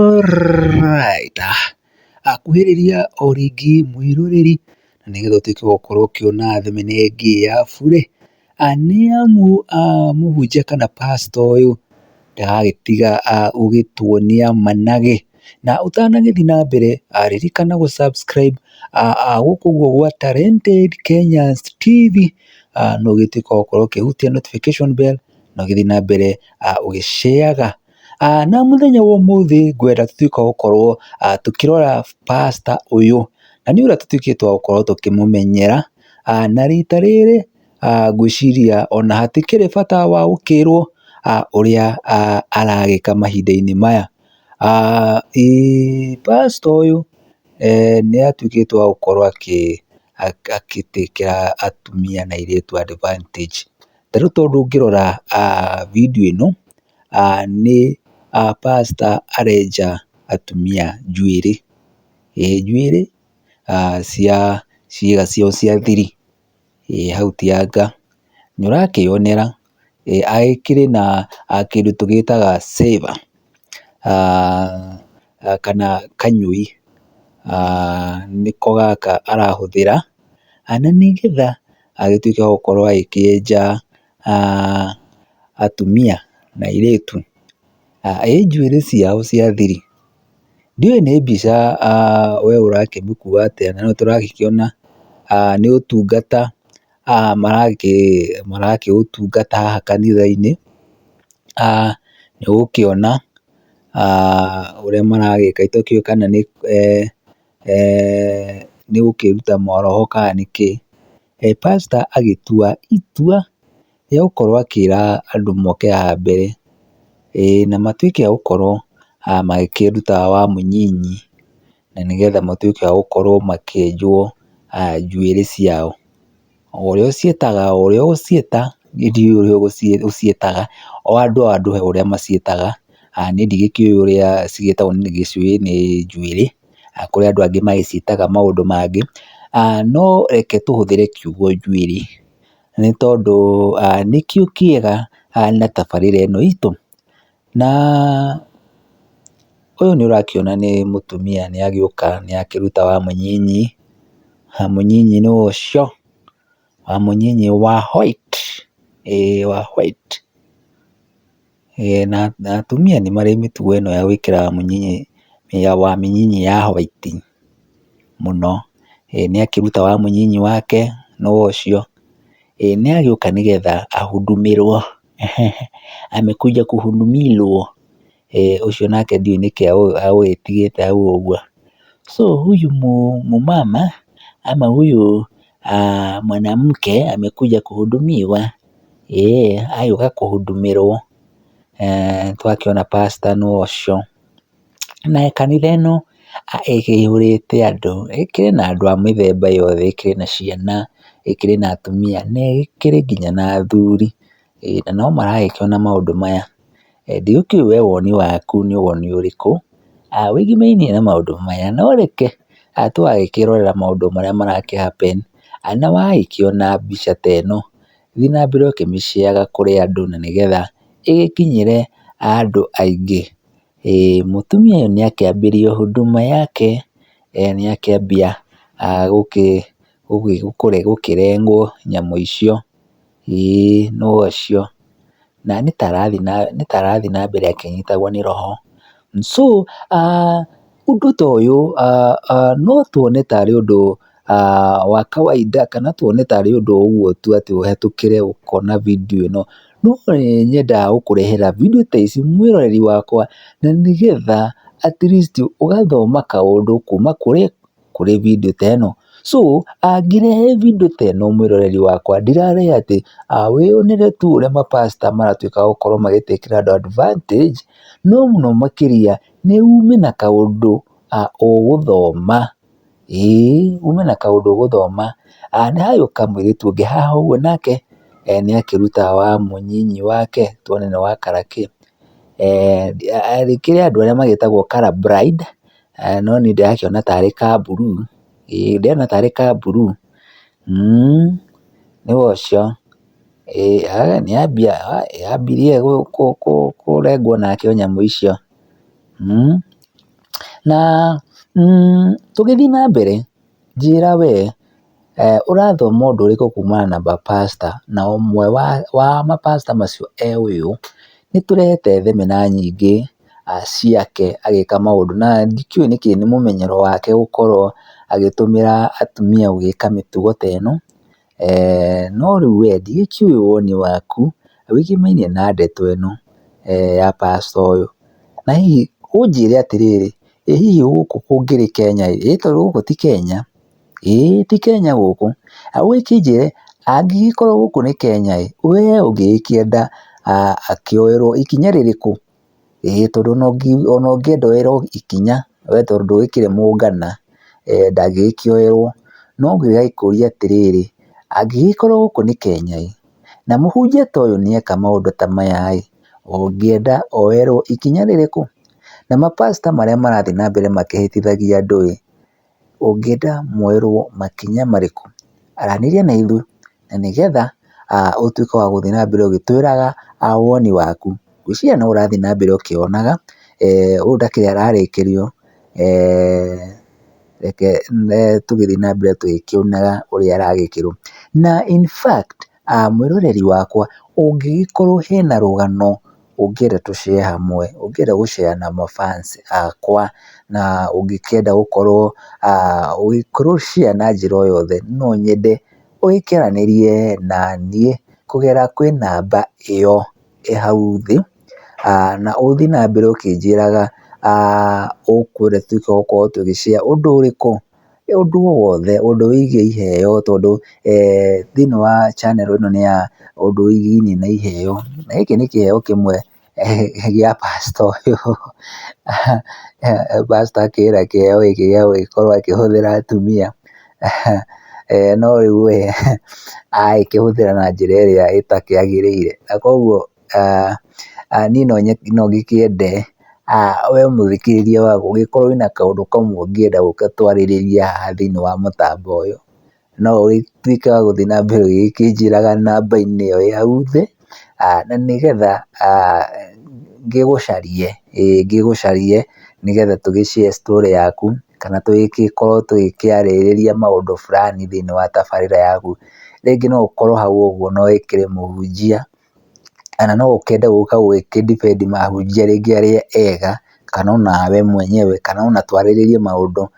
Alright, akuhĩrĩria o rĩngĩ mwĩroreri, na nĩgetha ũtuĩke wa gũkorwo ũkĩona thenema ĩngĩ ya burĩ, nĩ amu mũhunjia kana pastor ũyũ ndaragĩtiga gũgĩtuonia managĩ. Na ũtanagĩthiĩ na mbere, ririkana gũ subscribe gũkũ ũguo gwa Talented Kenyans TV, na ũgĩtuĩke wa gũkorwo ũkĩhutia notification bell na ũgĩthiĩ na mbere ũgĩ share ga. Na mũthenya wa ũmũthĩ ngwenda tũtuĩke a gũkorwo tũkĩrora pastor ũyũ, na nĩ ũrĩa tũtuĩkĩte wa gũkorwo tũkĩmũmenyera, na rita rĩrĩ ngwĩciria ona hatikĩrĩ bata wa gũkĩrwo ũrĩa aragĩka mahinda-inĩ maya. Ĩĩ pastor ũyũ nĩ atuĩkĩte wa gũkorwo agĩtĩkĩra atumia na airĩtu advantage. Ta rĩu tondũ ũngĩrora video ĩno nĩ pastor arenja atumia njuĩrĩ, ĩĩ njuĩrĩ cia ciĩga ciao cia thiri, ĩĩ hau ti anga. Nĩ ũrakĩonera agĩkĩrĩ na kĩndũ tũgĩtaga shaver kana kanyũi, nĩko gaka arahũthĩra, na nĩgetha agĩtuĩke wa gũkorwo agĩkĩenja atumia na airĩtu ĩ njuĩrĩ ciao cia thiri. Ndiũĩ nĩ mbica we ũrakĩmĩkua atĩa na nĩtũragĩkĩona nĩ ũtungata marakĩũtungata haha kanitha-inĩ, nĩ ũgũkĩona ũrĩa maragĩka itakĩũĩ kana nĩ nĩ gũkĩruta maroho kana nĩkĩ. Pastor agĩtua itua rĩa gũkorwo akĩra andũ moke haha mbere, ĩĩ na matuĩke a gũkorwo magĩkĩruta wa mũnyinyi na nĩgetha matuĩke a gũkorwo makĩenjwo njuĩrĩ ciao. O ũrĩa ũciĩtaga, o ũrĩa ũgũciĩta, niĩ ndiũĩ ũrĩa ũciĩtaga, o andũ o andũ he ũrĩa maciĩtaga, niĩ ndigĩkĩũĩ ũrĩa cigĩtagwo no nĩndĩgĩciũĩ nĩ njuĩrĩ, kũrĩ andũ angĩ magĩciĩtaga maũndũ mangĩ, no reke tũhũthĩre kiugo njuĩrĩ, nĩ tondũ nĩkĩo kĩega na tabarĩra ĩno itũ. Na ũyũ nĩ ũrakĩona nĩ mũtumia nĩ agĩũka nĩ akĩruta wa mũnyinyi, mũnyinyi nĩ ũcio, wa mũnyinyi wa white, ĩĩ wa white. Na atumia nĩ marĩ mĩtugo ĩno ya gwĩkĩra wa mĩnyinyi ya white mũno. Nĩ akĩruta wa mũnyinyi wake nĩ ũcio, nĩ agĩũka nĩgetha ahudumĩrwo, amekuja kuhudumiwa. Ũcio nake ndiũĩ nĩkĩ agũgĩtigĩte hau ũguo. So huyu mumama ama huyu mwanamke amekuja kuhudumiwa, agĩũka kũhudumĩrwo, twakĩona pastor nĩ ũcio. Na kanitha ĩno ĩkĩihũrĩte andũ, ĩkĩrĩ na andũ a mĩthemba yothe, ĩkĩrĩ na ciana, ĩkĩrĩ na atumia, na ĩkĩrĩ nginya na athuri, na no maragĩkĩona maũndũ maya. Ndigũkĩũĩ we woni waku nĩ woni ũrĩkũ wĩgimainie na maũndũ maya, no reke tũgagĩkĩrorera maũndũ marĩa marakĩ happen, na wagĩkĩona mbica ta ĩno, thiĩ na mbere ũkĩmĩ share ga kũrĩ andũ na nĩgetha ĩgĩkinyĩre andũ aingĩ. Mũtumia ũyũ nĩ akĩambĩrĩria huduma yake, nĩ akĩambia gũkĩrengwo nyamũ icio, ĩĩ nĩ ũcio, na nĩ ta arathiĩ na mbere akĩnyitagwo nĩ roho. So ũndũ ta ũyũ no tuone tarĩ ũndũ wa kawaida kana tuone tarĩ ũndũ o ũguo tu atĩ ũhetũkĩre ũkona video ĩno, no nĩ nyendaga gũkũrehera video ta ici mwĩroreri wakwa, na nĩgetha at least ũgathoma kaũndũ kuma kũrĩ video ta ĩno. So ngĩrehe video ta ĩno mwĩroreri wakwa ndirarehe atĩ wĩyonere tu ũrĩa ma pastor maratuĩka a gũkorwo magĩtĩkĩra andũ advantage, no mũno makĩria nĩ ume na kaũndũ ũgũthoma, ĩĩ ume na kaũndũ ũgũthoma. Nĩ hagĩũka mũirĩtu ũngĩ haha ũguo nake nĩ akĩruta wa mũnyinyi wake tuone nĩ wa colour kĩ. Gũkĩrĩ andũ arĩa magĩtagwo colour blind, no niĩ ndĩrakĩona tarĩ ka blue, ĩĩ ndĩrona tarĩ ka blue, nĩwe ũcio, nĩ ambia ambirie kũrengwo nake nyamũ icio, Na tũgĩthiĩ na mbere, njĩra we ũrathoma ũndũ ũrĩkũ kumana na mapasta, na ũmwe wa mapasta macio e ũyũ. Nĩ tũrehete thenema nyingĩ ciake agĩka maũndũ, na ndikĩũĩ nĩkĩ, nĩ mũmenyero wake gũkorwo agĩtũmĩra atumia gũgĩka mĩtugo ta ĩno, no rĩu we ndigĩkĩũĩ woni waku wĩgĩmainie na ndeto ĩno ya pastor ũyũ. Na hihi ũnjĩre atĩrĩrĩ, ĩ hihi gũkũ kũngĩrĩ Kenya ĩ, tondũ gũkũ ti Kenya, ĩĩ ti Kenya gũkũ, ũgĩkĩnjĩre angĩgĩkorwo gũkũ nĩ Kenya ĩ, we ũngĩgĩkĩenda akĩoerwo ikinya rĩrĩkũ? Ĩĩ tondũ ona ũngĩenda oerwo ikinya, we tondũ ndũgĩkĩrĩ mũngana, ndangĩgĩkĩoerwo. No ngĩgakũria atĩrĩrĩ, angĩgĩkorwo gũkũ nĩ Kenya ĩ, na mũhunjia ta ũyũ nĩeka maũndũ ta maya ĩ, ũngĩenda oerwo ikinya rĩrĩkũ? Na mapasta marĩa marathiĩ na mbere makĩhĩtithagia andũ ĩ, ũngĩenda moerwo makinya marĩkũ? Aranĩria na ithuĩ na nĩgetha ũtuĩke wa gũthiĩ na mbere ũgĩtwĩraga woni waku. Ngwĩciria no ũrathiĩ na mbere ũkĩonaga, ũyũ ndakĩrĩ ararĩkĩrio, reke tũgĩthiĩ na mbere tũgĩkĩonaga ũrĩa aragĩkĩrwo. Na in fact mwĩroreri wakwa, ũngĩgĩkorwo hena rũgano ũngĩenda tũ share hamwe, ũngĩenda gũ share na ma fans akwa, na ũngĩkĩenda gũkorwo ũgĩkorwo share na njĩra o yothe, no nyende ũgĩkĩaranĩrie naniĩ kũgerera kwĩ namba ĩyo ĩ hau thĩ, na ũthiĩ na mbere ũkĩnjĩraga ũkwenda tũtuĩke a gũkorwo tũgĩ share ũndũ ũrĩkũ, ũndũ o wothe, ũndũ wĩgiĩ iheo tondũ thĩiniĩ wa channel ĩno nĩ ya ũndũ wĩgiĩ na iheo, na gĩkĩ nĩ kĩheo kĩmwe gĩa pastor ũyũ, pastor akĩrĩ na kĩheo gĩkĩ gĩa gũgĩkorwo akĩhũthĩra atumia, no rĩu we agĩkĩhũthĩra na njĩra ĩrĩa ĩtakĩagĩrĩire, na koguo niĩ no ngĩkĩende we mũthikĩrĩria wakwa ũngĩkorwo wĩna kaũndũ kamwe ũngĩenda gũka twarĩrĩrie haha thĩiniĩ wa mũtambo ũyũ, no ũgĩtuĩke wa gũthiĩ na mbere ũgĩkĩnjĩraga namba-inĩ ĩyo ĩ hau thĩ, na nĩgetha ngĩgũcarie, ĩĩ ngĩgũcarie nĩgetha tũgĩ share story yaku, kana tũgĩkorwo tũgĩkĩarĩrĩria maũndũ fulani thĩiniĩ wa tabarĩra yaku. Rĩngĩ no ũkorwo hau ũguo no ũkĩrĩ mũhunjia, kana no ũkĩende gũka gũgĩkĩ defend ahunjia rĩngĩ arĩa ega, kana onawe mwenyewe, kana ona twarĩrĩrie maũndũ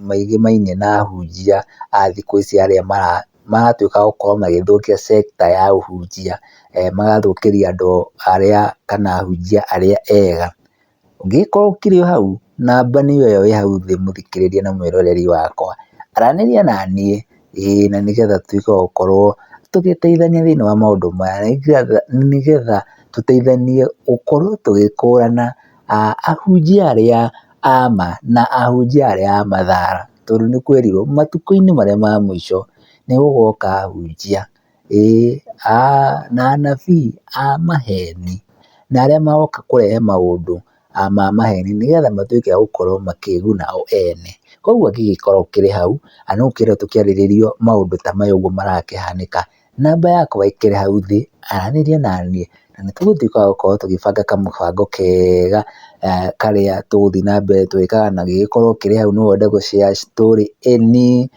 megemainie na ahunjia a thikũ ici arĩa maratuĩka a gũkorwo magĩthũkia sector ya ũhunjia, magathũkĩria andũ arĩa kana ahunjia arĩa ega. Ũngĩgĩkorwo ũkĩrĩ o hau, namba nĩyo ĩyo ĩ hau thĩ mũthikĩrĩria na mwĩroreri wakwa, aranĩria naniĩ, ĩĩ na nĩgetha tũtuĩke a gũkorwo tũgĩteithania thĩiniĩ wa maũndũ maya, nĩgetha tũteithanie gũkorwo tũgĩkũrana ahunjia arĩa a ma na ahunjia arĩa a mathara, tondũ nĩ kwerirwo matukũ-inĩ marĩa ma mũico nĩ gũgoka ahunjia, ĩĩ na anabii a maheni, na arĩa magoka kũrehe maũndũ ma maheni nĩgetha matuĩke a gũkorwo makĩĩguna o ene. Koguo angĩgĩkorwo ũkĩrĩ hau, na no ũkĩende tũkĩarĩrĩrie maũndũ ta maya ũguo marakĩhanĩka, namba yakwa ĩkĩrĩ hau thĩ, aranĩria naniĩ na nĩ tũgũtuĩka a gũkorwo tũgĩbanga kamũbango kega karĩa tũgũthiĩ na mbere tũgĩkaga, na ũngĩgĩkorwo ũkĩrĩ hau no wende gũ share story any,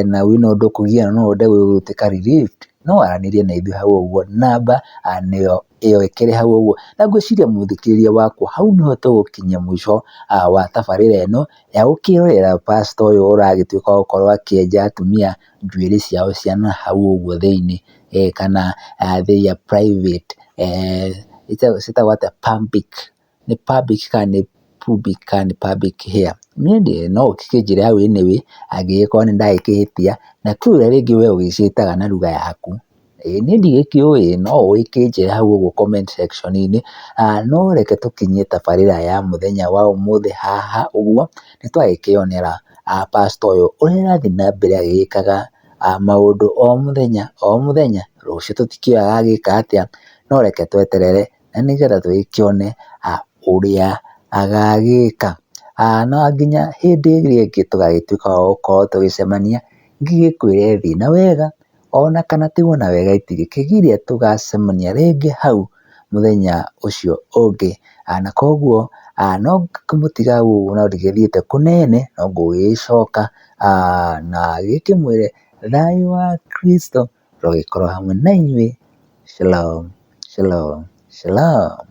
na wĩna ũndũ ũkũgiaga na no wende gũtuĩka relieved, no waranĩrie na ithuĩ hau ũguo, namba nĩyo ĩyo ĩkĩrĩ hau ũguo. Na ngwĩciria mũthikĩrĩria wakwa hau nĩho tũgũkinyia mũico wa tabarĩra ĩno ya gũkĩrorera pastor ũyũ ũragĩtuĩka wa gũkorwo akĩenja atumia njuĩrĩ ciao cia nahau ũguo thĩiniĩ, kana their private, ciĩtagwo atĩa pubic, nĩ pubic kana nĩ pubic kana nĩ pubic hair. Niĩ no ũkĩnjĩre hau anyway angĩgĩkorwo nĩ ndagĩkĩhĩtia, na kwĩ ũrĩa rĩngĩ we ũgĩciĩtaga na lugha yaku. Ĩĩ niĩ ndigĩkĩũĩ no ũgĩkĩnjĩre hau ũguo comment section -inĩ, no reke tũkinyie tabarĩra ya mũthenya wa ũmũthĩ haha ũguo, nĩ twagĩkĩonera pastor ũyũ ũrĩa arathiĩ na mbere agĩgĩkaga maũndũ o mũthenya o mũthenya, rũciũ tũtikĩũĩ agagĩka atĩa, no reke tweterere na nĩgetha tũgĩkĩone ũrĩa agagĩka. Na nginya hĩndĩ ĩrĩa ĩngĩ tũgagĩtuĩka wa gũkorwo tũgĩcemania, ngĩgĩkwĩre thiĩ na wega, ona kana tigwo na wega itirĩ kĩgiria tũgacemania rĩngĩ hau. Mũthenya ũcio ũngĩ. Na koguo no ngũmũtiga ũguo no ndigĩthiĩte kũnene, no ngũgĩcoka na gĩkĩmwĩre thayũ wa Kristo ũrogĩkorwo hamwe na inyuĩ. Shalom, shalom, shalom.